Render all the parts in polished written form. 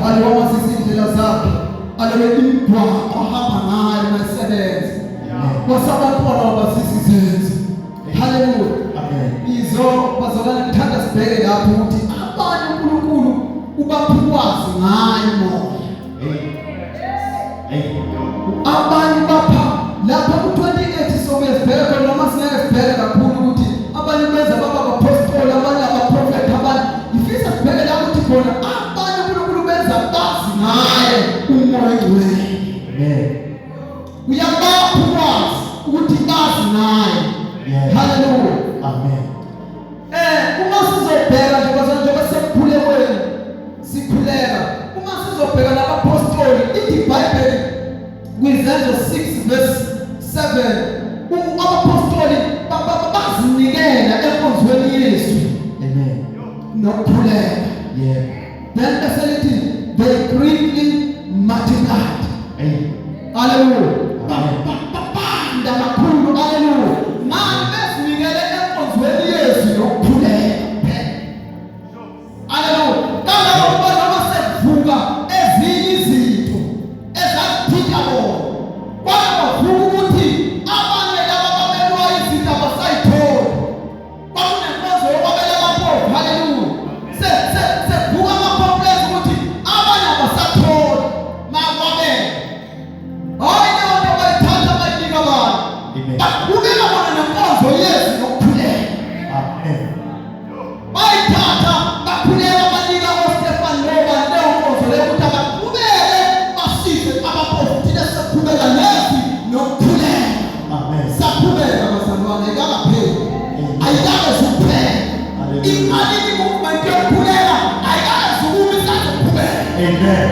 Alobe izindlela zakhe, alobe imigwaqo ahamba ngayo nasebenza. Kwasabantwana wabazisa izenzo. Haleluya. Amen. Izo bazalwane, ngithanda sibheke lapho ukuthi abanye uNkulunkulu ubapha ukwazi ngayo moya. Hey. Abanye bapha lapha ku-28, sobuye sibheke khona noma singeke sibheke kakhulu ukuthi abanye benza baba abapostoli, abanye abaprofethi, abanye. Ngifisa sibheke la ukuthi khona abanye uNkulunkulu benza bazi ngaye umoya ongcwele. Amen. Uyabapha ukwazi ukuthi bazi ngaye. Haleluya. Amen. Uma sizobheka nje bazalwane, njengoba sekukhulekweni sikhuleka, uma sizobheka nabapostoli, ithi iBhayibheli kwiZenzo 6 verse 7, abapostoli bazinikela enkonzweni yezwi Amen. nokukhuleka. Then bese lithi they greatly multiplied. Hey. Haleluya. Amen. Banda kakhulu. Haleluya. Manje bezinikele enkonzweni yezwi nokukhuleka. Haleluya. Kangangokuba noma sekuvuka ezinye izinto ezazithinta bona, kwake kwavuka ukuthi abanye laba babelwa izinto abasayitholi. Kwakunenkonzo yokwabela abampofu. Haleluya. Sekuvuka ama-complaints ukuthi abanye abasatholi makwabela. Hayi, leyo nto bayithatha bayinika abantu. Amen. Baqhubeka bona nenkonzo yezwi nokukhuleka. Amen. Bayithatha bakhuleka, banika oStefan ngoba leyo nkonzo leyo ukuthi abaqhubeke basize abampofu. Thina siyaqhubeka nezwi nokukhuleka. Amen. Saqhubeka bazalwane, ayikakapheli, ayikakaze ukuphela. Hallelujah. Iqalile i-movement yokukhuleka, ayikaze ukuma, isazoqhubeka. Amen.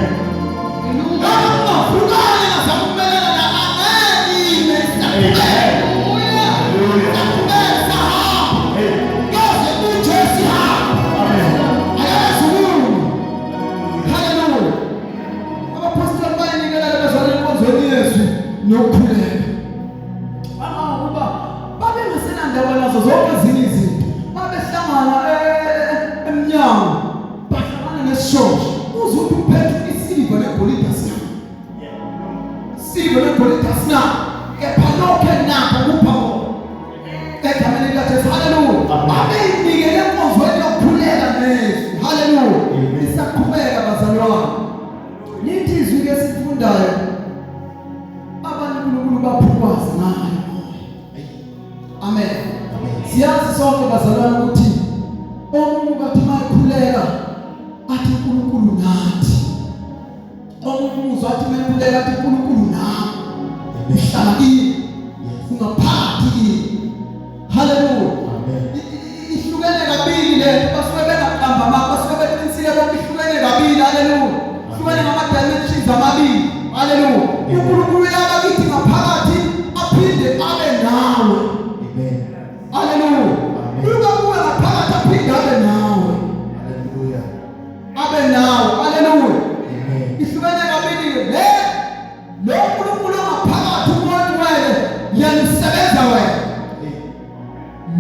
Noma kungavukani ngazama ukumelana na, angeke ime, isaqhubeka. Hallelujah. Isaqhubeka, isahamba Hey. koze uJesu ihambe. Amen. Ayakaze ukuma. Haleluya. Abapostoli bayinikela bazalwane enkonzweni yezwi nokukhuleka, kangangokuba babengasenandaba nazo zonke ezinye izinto. Babehlangana emnyango, bahlangana nesishosha, uze uthi uphethe isiliva negolide asinako, siliva negolide asinako, kepha lokho enakho kupha bona egameni likaJesu. Haleluya. Amen. Babeyinikele enkonzweni yokukhuleka nezwi. Haleluya. Amen. Isaqhubeka bazalwane. Lithi izwi ke sifundayo, abanye uNkulunkulu bapha ukwazi ngayo. Amen. Siyazi sonke bazalwane ukuthi omunye ukathi mayekhuleka athi uNkulunkulu nathi, omunye umuzwa athi mayekhuleka athi uNkulunkulu nami, uhlala kimi, ungaphakathi kimi. Haleluya. Amen. Ihlukene kabili le nto, basuke bengaqamba amanga, basuke beqinisile bonke. Ihlukene kabili. Haleluya. Ihlukene ngama-dimensions amabili. Haleluya. UNkulunkulu uyaba kithi ngaphakathi, aphinde abe nawe. Amen. Haleluya. Amen. Uba kuwe ngaphakathi, aphinde abe nawe. Hallelujah. Abe nawe. Haleluya. Amen. Ihlukene kabili le. Lo Nkulunkulu ongaphakathi, uMoya Ongcwele, yena usebenza wena. Hey.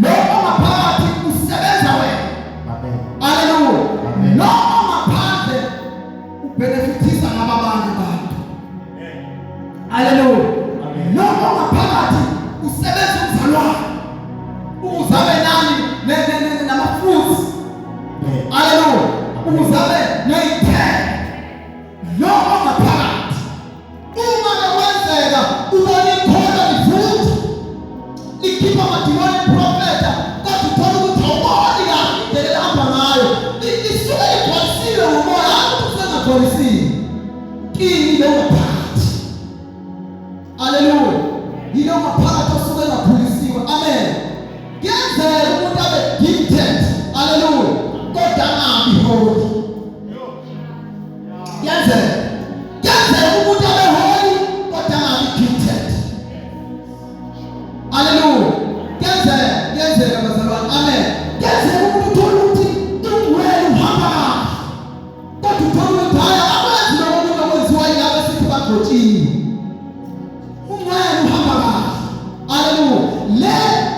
Lo ongaphakathi usebenza wena. Amen. Haleluya. Amen. Lo ongaphandle ubenefitisa ngaba abanye abantu. Haleluya. Amen. Lo ongaphakathi usebenza umzalwane ukuze abe nani nama-fruits. Amen. Haleluya. Ukuze abe ney'thelo. Lo ongaphakathi, uma kwenzeka ubona ikholwa livutha, likhipha amadimoni, iprofetha, kodwa uthola ukuthi awuboni kahle indlela elihamba ngayo, lisuke ligcwalisiwe ngomoya, hayi ukuthi usengagcwalisiwe kini lo ngaphakathi. Haleluya. Yilo ngaphakathi osuke engakhulisiwe. Amen. Kuyenzeka umuntu abe gifted, haleluya, kodwa angabi holy. Kuyenzeka, kuyenzeka umuntu abe holy kodwa angabi gifted. Haleluya. Kuyenzeka, kuyenzeka bazalwane. Amen. Kuyenzeka umuntu uthole ukuthi ungcwele, uhamba kahle, kodwa uthole ukuthi hhayi, akwenzi lokho okunye okwenziwa yilabo esithi bagcotshiwe. Ungcwele, uhamba kahle. Haleluya. Le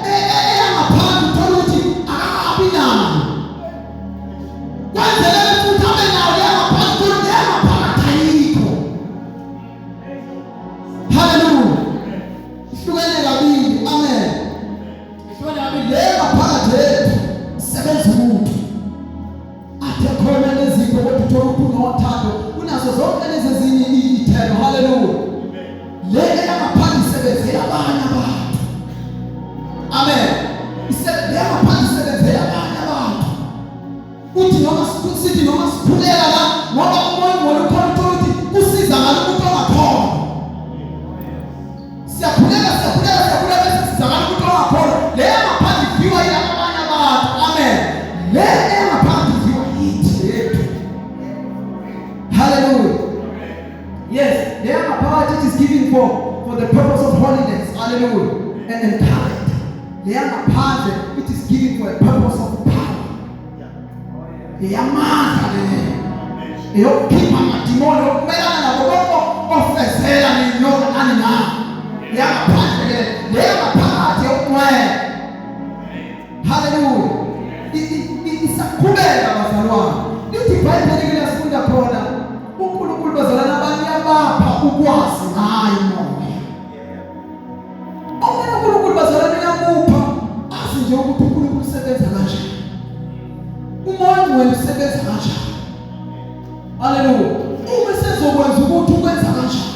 eyangaphandle uthola ukuthi akakabi nayo. uthola ukuthi unothando, unazo zonke lezi ezinye iy'thelo. Haleluya. Le eyangaphandle isebenzela abanye abantu. Amen. Le yangaphandle isebenzela abanye abantu. Uthi noma sithi noma sikhuleka la ngoba umoya ongcwele ukhona, uthola ukuthi kusiza ngalo umuntu ongakholwa. Siyakhuleka, siyakhuleka, siyakhuleka bese sizakala umuntu ongakholwa. Le yangaphandle idliwa yilaba abanye abantu. Amen. Le eyangaphandle idliwa yithi yethu. Hallelujah. Yes, le yangaphakathi, it is given for the purpose of holiness. Hallelujah. And character. Le yangaphandle, it is given for a purpose of power. Eyamandla leyo. Eyokukhipha amadimoni, yokumelana nabo bonke ofezela nenyoka nani nani. Yangaphandle ke le, yangaphakathi yokungcwele. Hallelujah. Isaqhubeka bazalwane. Lithi iBhayibheli ke lasifunda khona uNkulunkulu bazalwane abantu uyabapha ukwazi ngayo umoya. Omunye uNkulunkulu bazalwane uyamupha azi nje ukuthi uNkulunkulu usebenza kanjani. Umoya ongcwele usebenza kanjani. Haleluya. Uma sezokwenza ukuthi ukwenza kanjani.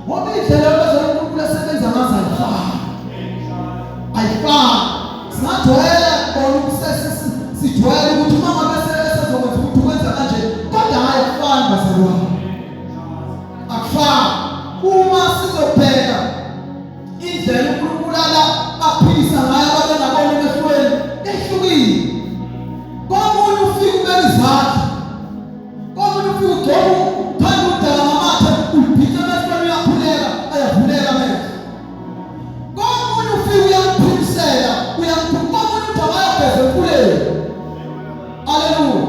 Ngoba indlela abazalwane uNkulunkulu asebenza ngazo ayifani. Ayifani. Singajwayela bona ukusese sijwayele ukuthi uma ngabe sezokwenza ukuthi ukwenza kanje, kodwa hayi, akufani bazalwane. Akufani. Uma sizobheka indlela uNkulunkulu ala aphilisa ngayo ababengabona emehlweni, ehlukile. Komunye ufika ubeka izandla. Komunye ufika ugcoba uthanda udaka ngamathe, ulibhica emehlweni, uyakhuleka, ayavuleka amehlo. Komunye ufika uyamphimisela, uyamphuma. Komunye uthi abayogeza emfuleni. Haleluya.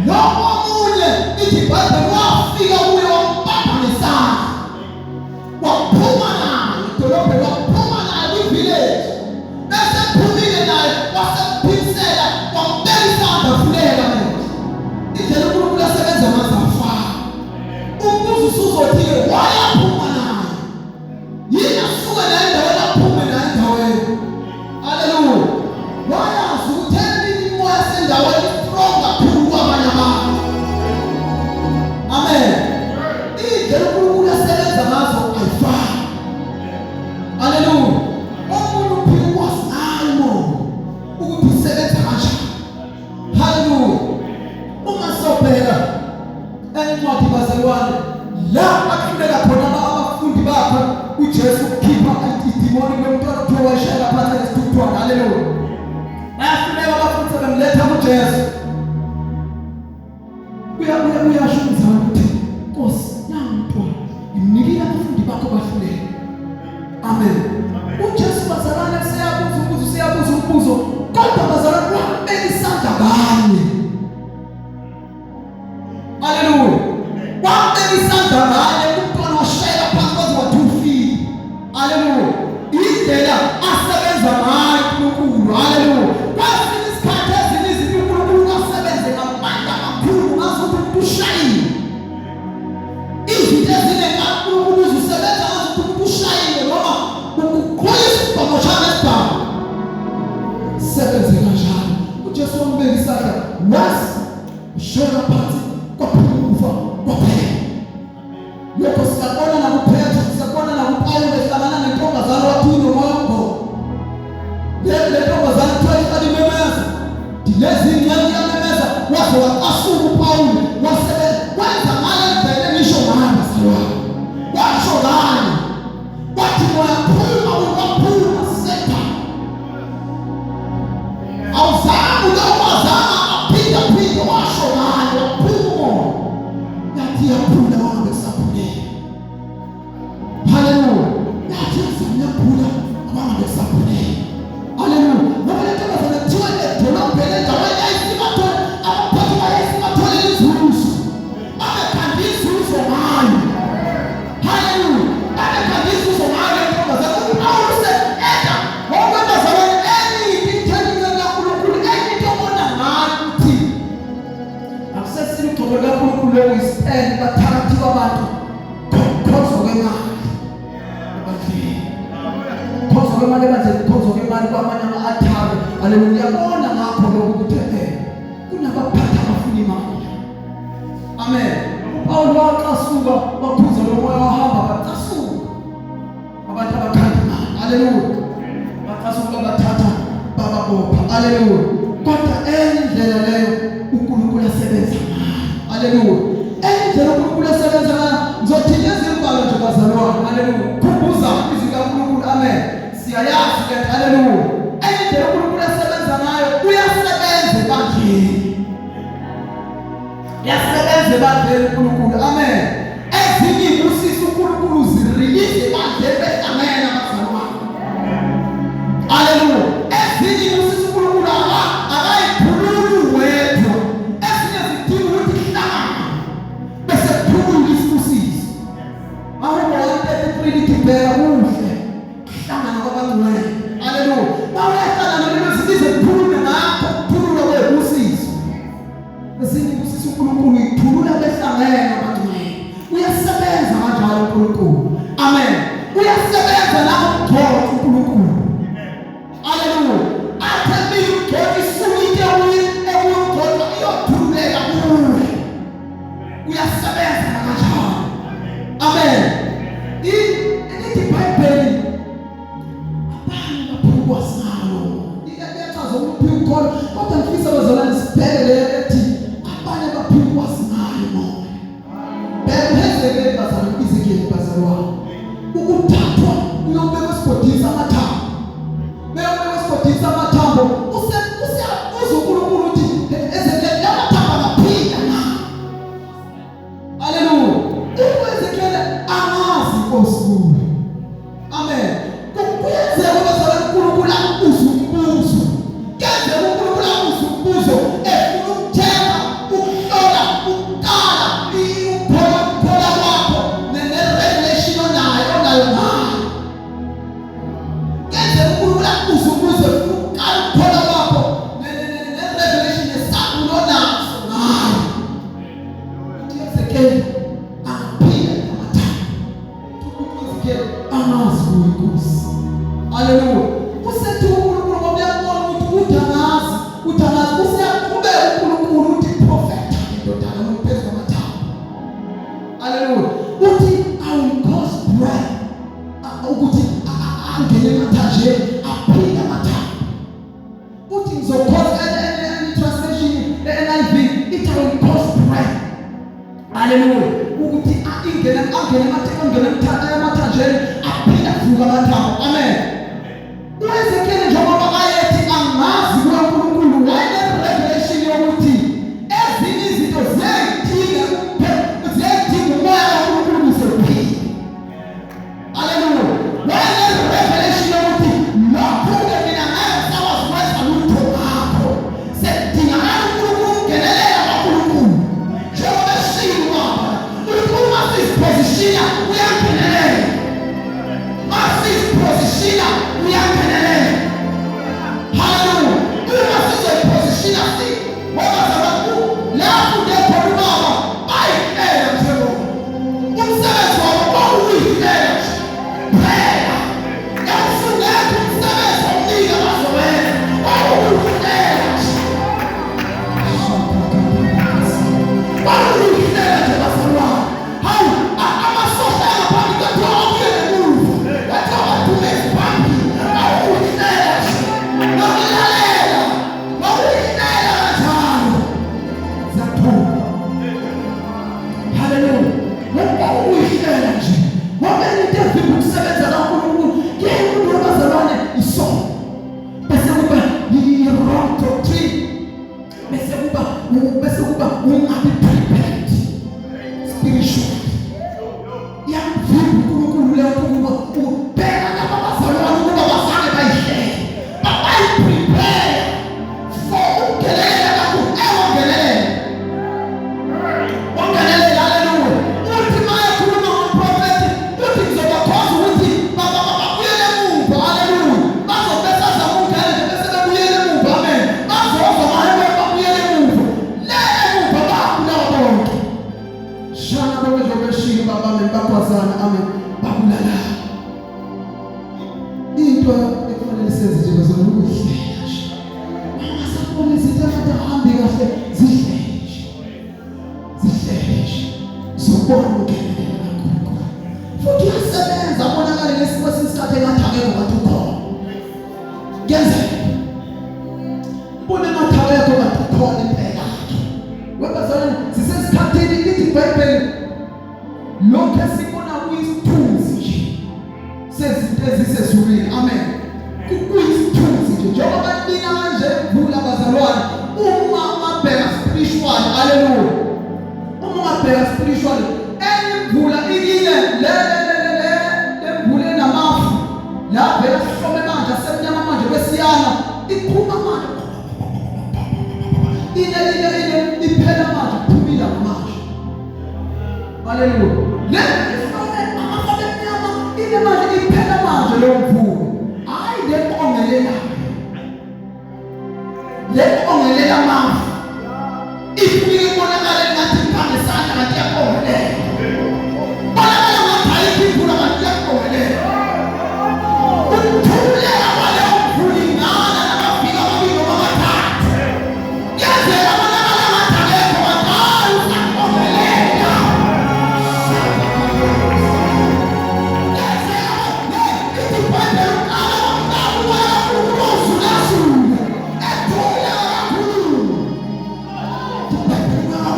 Lo omunye ithi iBhayibheli wafika kuye wambamba ngesandla. Waphuma naye edolobheni, waphuma naye kwi-village. Bese phumile naye wasemphimisela, wambeka isandla, vuleka manje. Indlela uNkulunkulu asebenza ngazo afana. Umbuzo usuzothi-ke wayaphuma naye. Yini asuke naye endaweni aphume naye endaweni. Haleluya. Wayazi ukuthi eminye imimoya yasendaweni strong kakhulu kwabanye abantu. Amen. Indlela uNkulunkulu asebenza ngazo ayifani. Haleluya. Omunye uphila ukwazi ngayo ukuthi usebenza kanjani. Haleluya. Uma sobheka encwadi bazalwane la ahluleka khona abafundi bakhe uJesu ukukhipha idimoni lomntwana kuthiwa wayeshayela phansi nesithuthwane. Haleluya. Bayahluleka abafundi sebemletha kuJesu. Uyasho umzali ukuthi Nkosi, nangu umntwana ngimnikile abafundi bakho bahluleka. Amen. UJesu bazalwane seyabuza umbuzo, seyabuza umbuzo, kodwa bazalwane wabeka isandla kanye. Haleluya. Wabeka isandla kanye, umntwana washayela phansi kwaze wathi ufile. Haleluya. Indlela asebenza ngayo uNkulunkulu. Haleluya. Kwesinye isikhathi ezinye izinto uNkulunkulu asebenze ngamandla amakhulu ngazo ukuthi umuntu ushayile. Izinto ezinenkankulu uNkulunkulu usebenza ngazo ukuthi umuntu ushayile noma ukuqhwayisa isibhamu shaya ngesibhamu. Sebenze kanjalo. uJesu wambeka isandla was shona phansi kwaphuma ukufa kwaphela. Lokho siyabona nakuPetro, siyabona nakuPawulu ehlangana nentombazane wathi unomoya omngoma. Le ntombazane kuthiwa ihlala imemeza. Lezi ingcwele iyamemeza waze waqasuka uPawulu wasebe wenza ngale ndlela engisho ngayo bazalwane. Washo ngayo. Wathi moya phuma, waphuma Satan. Awuzange ulokwazanga aphinda phinde washo ngayo waphuma umoya. Yathi yaphula wangabe kusaphuleka. Haleluya. Yathi yaphula abangabe kusaphuleka. Haleluya. Ngoba le ntombazane kuthiwa edolobheni endaweni yayisibathole abaphathi bayayisibathole inzuzo. Babekhanda inzuzo ngayo. Haleluya. Babekhanda inzuzo ngayo le ntombazane. UPawulu eda ngoba bazalwane enye into into kaNkulunkulu enye into obona ngayo ukuthi akusesile ugcobo lukaNkulunkulu lokuyisipende bathakathiwa abantu khonzo kwemali ebandleni, khonzo kwemali ebandleni, khonzo kwemali kwamanye ama-althare. Haleluya. Uyabona ngakho lokhu ukuthi kunabaphathi abafuna imali. Amen. UPawulu wacasuka, wakhuza lo moya, wahamba, bacasuka abantu abakhanda imali. Haleluya. Bacasuka, bathatha, bababopha. Haleluya. Kodwa enye indlela leyo uNkulunkulu asebenza ngayo. Haleluya. Enye indlela uNkulunkulu asebenza ngayo, ngizothinta izibalo nje bazalwane. Haleluya. Khumbuza izwi likaNkulunkulu. Amen. Siyayazi ke. Haleluya. Enye indlela uNkulunkulu asebenza ngayo, uyasebenza ebandleni. Uyasebenza ebandleni uNkulunkulu. Amen. Ezinye izibusiso uNkulunkulu uzirelease ebandleni behlangene abazalwane. Haleluya. Ezinye izibusiso uNkulunkulu akayikhululi wedwa. Ezinye zidinga ukuthi kuhlangane bese kuphulula isibusiso. Mahubo 133 lithi bheka kuhle kuhlangana kwabangcwele. Haleluya. Mawuyahlangana lelo zibize kukhulume ngakho ukuphulula kwezibusiso. Ezinye ibusiso uNkulunkulu ithulula behlangene abangcwele. Uyasebenza kanjalo uNkulunkulu. Amen. Uyasebenza lapho kugcoba uNkulunkulu. Haleluya. Athe mina ugcoba isuke into ekuyugcoba iyothululeka kuwe. Uyasebenza kanjalo. Amen. Ilithi iBhayibheli abanye baphukwa salo. Iyachaza ukuphiwa ukholo, kodwa ngifisa bazalwane sibheke le ethi abanye baphukwa singayo moya. Bheka uHezekeli bazalwane, Ezekiel bazalwane. Ukuthathwa uyobekwa esigodini samathambo. Beyobekwa esigodini samathambo, usebuza uNkulunkulu ukuthi Ezekiel lamathambo angaphila na? Haleluya. UHezekeli angazi inkosi kuyo. Amen. Kuyenzeka bazalwane uNkulunkulu akubuze umbuzo. Kuyenzeka uNkulunkulu akubuze umbuzo efuna ukuthenga, ukuhlola, ukuqala ukukholwa ukukholwa kwakho ne-revelation onayo ngayo. Kuyenzeka uNkulunkulu akubuze umbuzo efuna ukuqala ukukholwa kwakho ne-revelation nesambulo onaso ngayo. Ezekiel angaphila amathambo. Ezekiel angazi kuyinkosi. Haleluya. Usethi uNkulunkulu ngoba uyabona ukuthi uthi angazi, uthi angazi, useyaqhubeka uNkulunkulu uthi profeta indodana phezu kwamathambo. Haleluya. Uthi I will cause breath ukuthi angene emathanjeni aphile amathambo. Uthi ngizocause translation NIV ithi I will cause breath. Haleluya. Ukuthi ingene angene emathekeni angene emthatha emathanjeni aphinde avuka amathambo. Amen. UEzekiel njengoba ayethi angazi kuNkulunkulu wayene-revelation yokuthi ezinye izinto ziyayidinga ziyayidinga umoya kaNkulunkulu ukuze uphile. Haleluya. Wayene-revelation yokuthi lokhu-ke mina ngeke ngisakwazi ukwenza lutho ngakho. Sekudingakala uNkulunkulu ukungenelela kwaNkulunkulu. Njengoba eshilo ubaba, ukuthi uma siziphozishina uyangenelela. Uma siziphozishina uyangenelela. Haleluya. Uma sizoyiphozishina si ngoba zabantu lapho khona ubaba bayihlela njengoba umsebenzi wabo kwakuyihlela nje phela yawusungekho umsebenzi omningi abazowenza, kwakuyihlela nje, kwakuyihlela nje bazalwane. Hawu, amasosha angaphambi kwethiwa abuyele emuva, kwathiwa baphumezi phambili. Kwakuyihlela nje nokulalela, kwakuyihlela kanjalo ziyaqhubeka. Haleluya. Ngoba uyihlela nje. Ngoba into evimba ukusebenza kaNkulunkulu yini umuntu wabazalwane isono. Bese kuba i-wrong doctrine. Bese kuba ungabi prepared spiritually. Iyamvimba uNkulunkulu leyo ukuba ubheka laba bazalwane ukuba bazange bayihlele. Babayiprepare for ukungenelela kakhulu. Ewangenelela. Wangenelela, haleluya. Uthi uma ekhuluma ngomprofethi, uthi ngizobakhoza ukuthi babuyele emuva, haleluya. Bazobe besazama ukungena nje bese bebuyele emuva, amen. Bazozwa mahebe babuyele emuva. Le emuva babulawa bonke. Shana bonke njengoba eshilo baba, amen, bagwazana, amen, babulala. Into ekufanele senze nje bazalwane ukuyihlela nje. Ungasabona izinto engathi ahambi kahle, zihlele nje. Zihlele. ubona ukungenelela kaNkulunkulu. Futhi uyasebenza abonakale ngesimo sesikhathi engathi akekho kanti ukhona. Kuyenzeka. Ubone ngathi akekho kanti ukhona impela. Webazalwane sisesikhathini lithi iBhayibheli lokho esibona kuyisithunzi nje sezinto ezisezulwini. Amen. Kuyisithunzi nje njengoba nina kanje imvula bazalwane uma ungabheka spiritual haleluya. Uma ungabheka spiritual enye imvula ikile le le le le le mvula enamafu la vela sihlome manje asemnyama manje besiyana iqhuma manje ine ine ine iphela manje phumile manje. Haleluya. Le ihlome amafu emnyama ine manje iphela manje leyo mvula. Hayi le nkongelelayo. Le nkongelela amafu. Ifike ibonakale ngathi iphangisana kanti iyakongelela. Bonakala ngathi ayikho imvula kanti iyakongelela. Ukuthuleka kwaleyo mvula ingana nabafika ababili noma abathathu. Kuyenzeka bonakala ngathi akekho kanti hayi usakongelela. Kuyenzeka ithi iBhayibheli uqala kwakuqala umoya kaNkulunkulu wawuzulazula ethule kakhulu. Kuyenzeka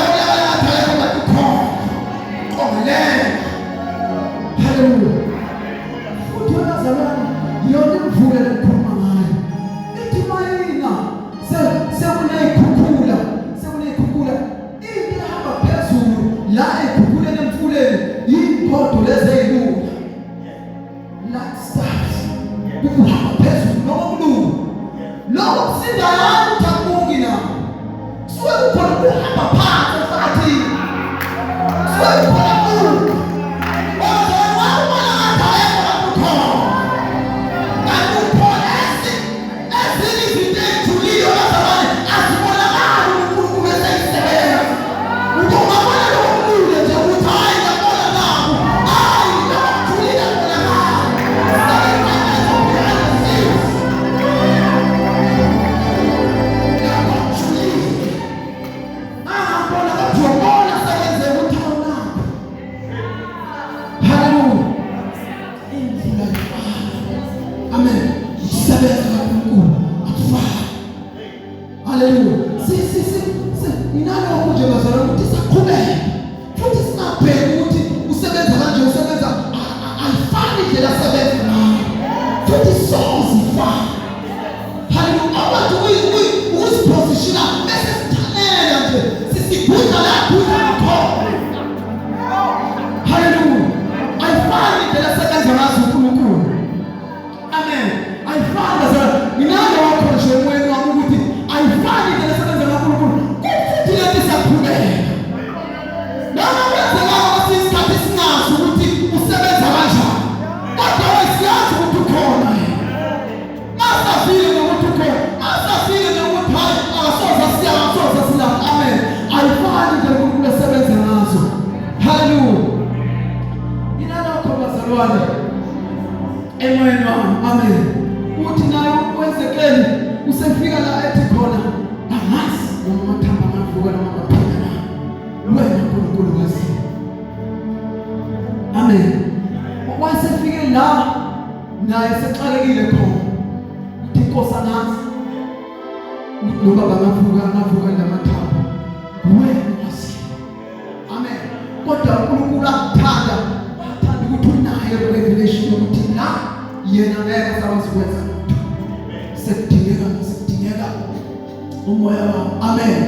kubonakala ngathi akekho kanti ukhona. Qongelela. Haleluya. Futhi webazalwane yona imvula lekukhuluma ngayo. Ithi mayina sekuneyikhukhula, sekuneyikhukhula. Into ehamba phezulu la ekhukhuleni emfuleni yingodo lezi ezilula. Light stars. Kuhamba phezulu noma kulula. Lokho kusinda hayi ukuthi akubuki na. Kusuke kukhona kuhamba phansi emphakathini. Kusuke kukhona kuka. Wabona ngathi akekho kanti ukhona. Kanti ukhona ezinye izinto ey'julile abazalwane azibonakali uNkulunkulu eseyisebenza. Ungabona lokho kulula nje ukuthi hhayi ngiyabona naku. Hhayi lokho kujulile akubonakali. Sebenza behind the scenes. Lokho kujulile. Angabona kodwa uyobona sekwenzeka ukuthi awunakho. Haleluya. Imvula ifana. Amen. Ukusebenza kaNkulunkulu akufani. Haleluya. Si si si si inalokho nje bazalwane ukuthi saqhubeka. Futhi singabheki ukuthi usebenza kanje usebenza ayifani indlela asebenza ngayo. Futhi soze ifane. Haleluya. Abantu ukuzipositiona bese sithanela nje sisigudla la gudla khona. Haleluya. Ayifani indlela asebenza ngazo uNkulunkulu. Amen. Ayifani bazalwane. Nginalokho nje emoyeni wami ukuthi ayifani indlela esebenza ngayo uNkulunkulu. Kufuthi lento isaqhubeka. Noma kwenzeka kwesinye isikhathi singazi ukuthi usebenza kanjani. Kodwa siyazi ukuthi ukhona yena. Masafile nokuthi ukhona. Masafile nokuthi hayi akasoze siya akasoze silapha. Amen. Ayifani indlela uNkulunkulu esebenza ngazo. Haleluya. Inalokho bazalwane. Emoyeni wami. Amen. Uthi naye uEzekiel usefika la ethi khona angazi noma amathambo angavuka noma angaphila na. Wena Nkulunkulu wazi. Amen. Wasefike la naye sexakekile khona. Uthi inkosi angazi noma bangavuka angavuka lamathambo. Wena wazi. Amen. Kodwa uNkulunkulu akuthanda, wathanda ukuthi unayo revelation yokuthi la yena ngeke asakwazi ukwenza lutho. Sekudingeka sekudingeka umoya wami. Amen.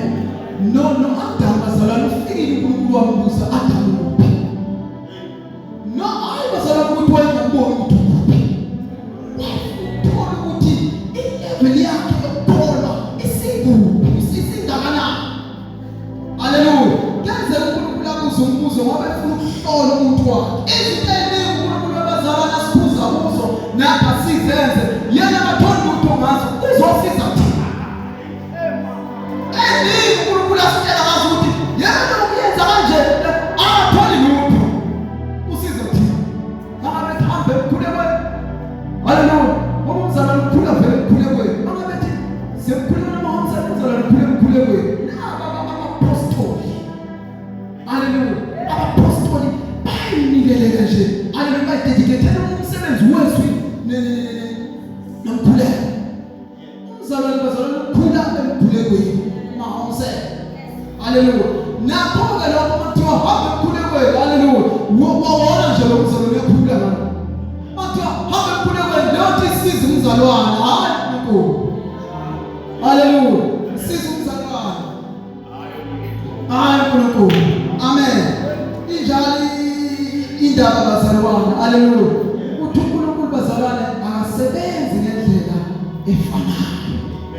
No no Adam bazalwane ufikile uNkulunkulu wambuza Adam uphi? No hayi bazalwane ukuthi wayengamboni ukuthi ukuphi. Wafuna ukuthi ilevel yakhe yokukholwa isikuphi, isingakanani. Haleluya. Kuyenzeka uNkulunkulu akuze abuze umbuzo ngoba efuna ukuhlola umuntu wakhe. Izinto eziningi uNkulunkulu abazalwane asibuza kuzo napha sizenze, yena akatholi lutho ngazo, uzosiza thina. Eziningi uNkulunkulu asitshela ngazo ukuthi yena ukuyenza kanje akatholi lutho, usiza thina. Angabe hambe emkhulekweni. Haleluya. Ngoba umzalwane ukhula vele emkhulekweni. Angabe thi semkhulekweni uma umzalwane umzalwane ukhula emkhulekweni. Naba abapostoli. Haleluya. Abapostoli bayinikelele nje. Haleluya bayidedicate umsebenzi wezwi nomkhuleko. Umzalwane bazalwane ukhula emkhulekweni. Mahomse. Haleluya. Nakho-ke lokho uma kuthiwa hamba emkhulekweni, haleluya. Wawona nje lo mzalwane uyakhula ngalo. Uma kuthiwa hamba emkhulekweni, leyo nto isiza umzalwane, hhayi uNkulunkulu. Haleluya. Isiza umzalwane. Hayi uNkulunkulu. Amen. Injalo indaba bazalwane. Haleluya. Uthi uNkulunkulu bazalwane akasebenzi ngendlela efanayo.